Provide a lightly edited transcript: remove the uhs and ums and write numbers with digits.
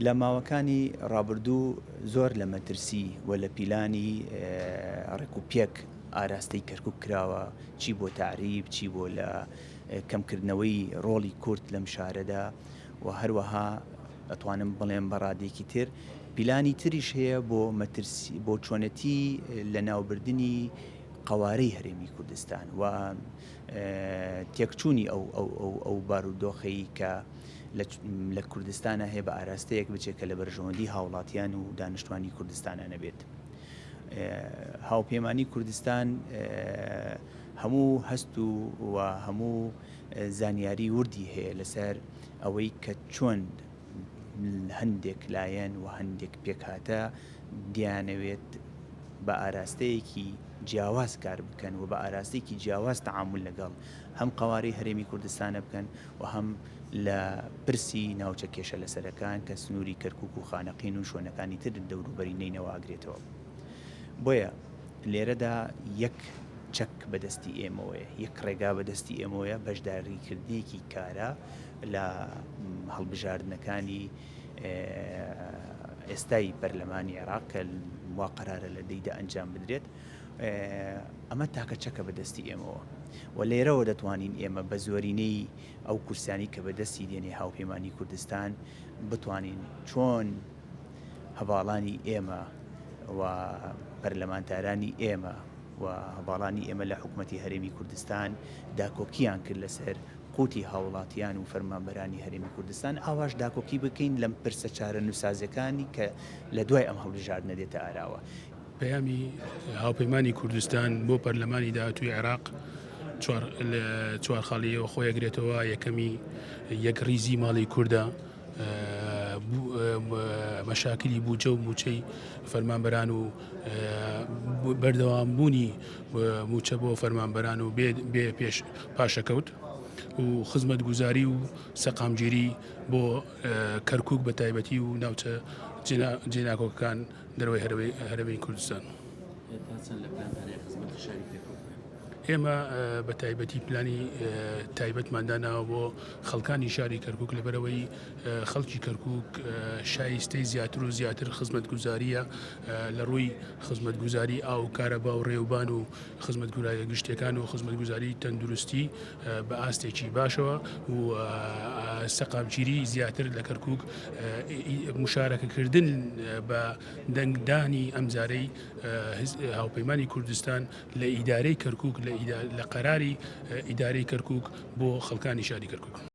لە ماوەکانی ڕابردوو زۆر لە مەترسی و لە پیلانی ڕێکوپێک ئاراستەی کەرکوک کراوە، چی بۆ تەعریب، چی بۆ لە کەمکردنەوەی ڕۆڵی کورد لەم شارەدا و هەروەها ئەتوانم بڵێم بە ڕادەیەکی تر پیلانی تریش هەیە بۆ مەترسی بۆ چۆنێتی لەناوبردنی قەوارەی هەرێمی کوردستان و تێکچوونی ئەو ئەو ئەو ئەو بارودۆخەی کە لە کوردستانە هەیە بە ئاراستەیەک بچێت کە لە بەرژەوەندی هاوڵاتیان و دانیشتوانی کوردستانە نەبێت. هاوپەیمانی کوردستان هەموو هەست و و هەموو زانیاری وردی هەیە لەسەر ئەوەی کە چۆن هەندێک لایەن و هەندێک پێکهاتە دیانەوێت بە ئاراستەیەکی جیاواز کار بکەن و بە ئاراستەیەکی جیاواز تەعامول لەگەڵ هەم قەوارەی هەرێمی کوردستانە بکەن و هەم لە پرسی ناوچە کێشە لەسەرەکان کە سنووری کەرکوک و خانەقین و شوێنەکانی تر دەوروبەری نەینەوا ئەگرێتەوە. بۆیە لێرەدا یەک چەک بەدەستی ئێمەوەیە، یەک ڕێگا بەدەستی ئێمەوەیە بەشداریکردنێکی کارا لە هەڵبژاردنەکانی ئێستای پەرلەمانی عێراق کە وا قەرارە لە دەیدا ئەنجام بدرێت. ئەمە تاکە چەکە بەدەستی ئێمەوە و لێرەوە دەتوانین ئێمە بە زۆرینەی ئەو کورسیانی کە بەدەستی دێنێ هاوپەیمانی کوردستان بتوانین چۆن هەڤاڵانی ئێمە و پەرلەمانتارانی ئێمە و هەڤاڵانی ئێمە لە حکومەتی هەرێمی کوردستان داکۆکیان کرد لەسەر قوتی هاوڵاتیان و فەرمانبەرانی هەرێمی کوردستان ئاواش داکۆکی بکەین لەم پرسە چارەنووسسازەکانی کە لە دوای ئەم هەڵبژاردنە دێتە ئاراوە. پەیامی هاوپەیمانی کوردستان بۆ پەرلەمانی داهاتووی عێراق چوار خاڵیەوە خۆی ئەگرێتەوە، یەکەمی یەکڕیزی ماڵی کوردە، مەشاکلی بودجە و موچەی فەرمانبەران و بەردەوامبوونی موچە بۆ فەرمانبەران و بێ پێش پاشەکەوت و خزمەتگوزاری و سەقامگیری بۆ کەرکک بە تایبەتی و ناوچە جێناکۆکەکان دەرەوەی هەرێمی کوردستان. تا چەند لە پلانتان هەیە خزمەتی شاری کەرکوک بکەن؟ ئێمە بە تایبەتی پلانی تایبەتمان داناوە بۆ خەڵکانی شاری کەرکک لەبەرەوەی خەڵکی کەرکک شایستەی زیاتر و زیاتر خزمەتگوزاریە لە ڕووی خزمەتگوزاری ئاو کارەبا و ڕێوبان و خزمەتگوزاریە گشتیەکان و خزمەتگوزاری تەندروستی بە ئاستێکی باشەوە و سەقامگیری زیاتر لە کەرکک مشارەکەکردن بە دەنگدانی ئەمجارەی هاوپەیمانی کوردستان لە ئیدارەی کەرکک لە قەراری ئیدارەی کەرکک بۆ خەڵکانی شاری کەرکک.